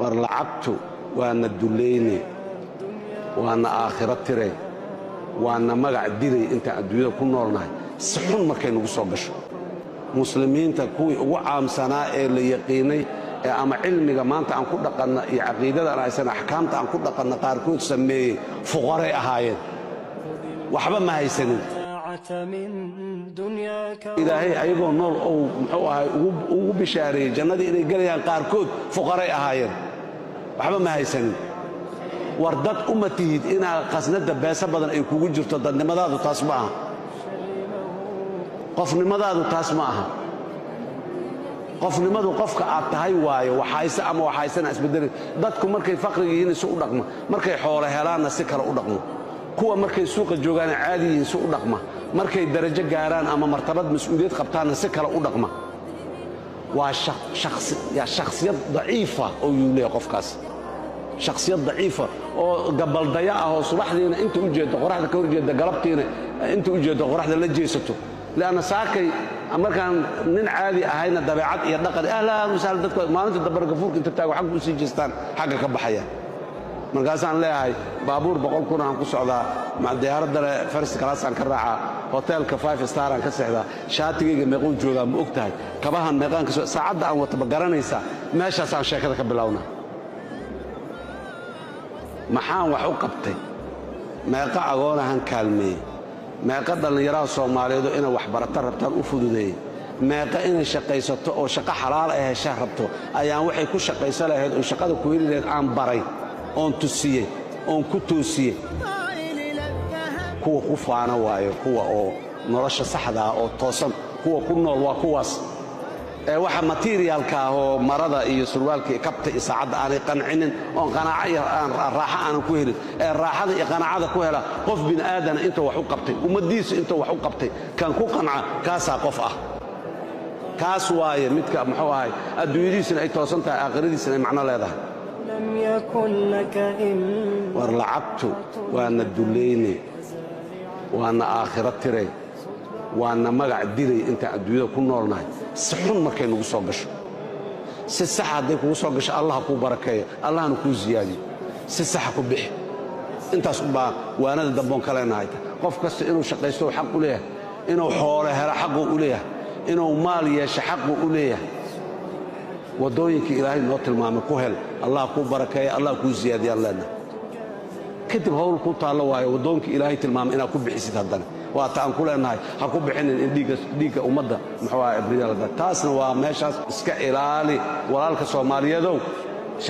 War lacagtu waana dulayne, waana aakhiro tire, waana magac dilay intaan adduunyada ku noolnahay si xun markay nagu soo gasho. Muslimiinta kuwii ugu caamsanaa ee la yaqiinay ee ama cilmiga maanta aan ku dhaqanna iyo caqiidada aan haysan, axkaamta aan ku dhaqanna qaarkood sameeyey, fuqaray ahaayeen, waxba ma haysanin. Ilaahay ayagoo nool ou muxuu ahay ugu bishaareeyey jannadii inay gelayaan, qaarkood fuqaray ahaayeen, waxba ma haysanin. War dad uma tihid inaa khasnadda beesa badan ay kugu jirto. Dadnimadaadu taas ma aha, qofnimadaadu taas ma aha. Qofnimadu qofka aad tahay waayo, waxhayse ama waxhaysana isbedelin. Dadku markay faqriga yihiin si u dhaqma, markay xoolo helaanna si kale u dhaqmo. Kuwa markay suuqa joogaana caadi yihiin si u dhaqma, markay darajo gaaraan ama martabad mas-uuliyad qabtaanna si kale u dhaqma. Waa shakhsiyad daciifa oo yuu leeyahay qofkaas, shakhsiyad daciifa oo gabaldaya ah oo subaxdiina inta u jeeddo qoraxda ka horjeedda, galabtiina inta u jeeddo qoraxda la jeesato. Lianna saakay markaan nin caadi ahayna dabeecad iyo dhaqan ahlan wasahlan, dadku maalinta dambena gafuurka inta taago xagga u sii jeestaan, xagga ka baxaya. Markaasaan leeyahay baabuur 100,000 aan ku socdaa, diyaaraddana first class aan ka raacaa, hoteelka five star aan ka seexdaa, shaatigayga meequu joogaa ma og tahay, kabahan meeqaan ka soo, saacadda aan wata ma garanaysaa? Meeshaasaan sheekada ka bilownaa. Maxaan wax u qabtay? Meeqa agoonahan kaalmeeyey? Meeqa dhallinyaraha soomaaliyeedoo inay waxbarato rabtaan u fududeeyey? Meeqa inay shaqaysato oo shaqo xalaal ay hesha rabto ayaan waxay ku shaqayso lahayd oo shaqada ku heli lahayd aan baray oon tusiyey oon ku toosiyey? Kuwa ku faana waayo kuwa oo nolosha saxdaa oo toosan kuwa ku nool waa kuwaas ee waxa materialka ah oo marada iyo surwaalka iyo kabta iyo saacadda aanay qancinin oon qanaaco iyo aan raaxo aanan ku helin, ee raaxada iyo qanaacada ku hela qof bini aadana intuu wax u qabtay, ummaddiisu intuu wax u qabtay kan ku qanca, kaasaa qof ah. Kaas waaye midka muxuu ahay adduunyadiisuna ay toosan tahay, aakhiradiisuna ay macno leedahay. War lacagtu waana dulayne, waana aakhiro tire, waana magac dilay intaan adduunyada ku noolnahay si xun markay nagu soo gasho. Si saxa hadday kugu soo gasho, Allah kuu barakeeyo, Allahna kuu siyaadiyo. Si saxa ku bixi, intaas ubaa waanada damboon ka leenahay. Qof kasta inuu shaqaysto xaq u leeyahay, inuu xoolo helo xaquu u leeyahay, inuu maal yeesho xaquu u leeyahay. Waddooyinkii Ilaahay noo tilmaamay ku hel, Allah kuu barakeeyo, Allah kuu siyaadiyaan leenahay. Kadib hawl ku taallo waayo waddoonkii Ilaahay tilmaamay inaad ku bixisid. Haddana waa ta aan ku leenahay ha ku bixinin in dhiigga ummadda muxuu ahay abriyaalada. Taasna waa meeshaas. Iska ilaali walaalka soomaaliyeedow sharaf.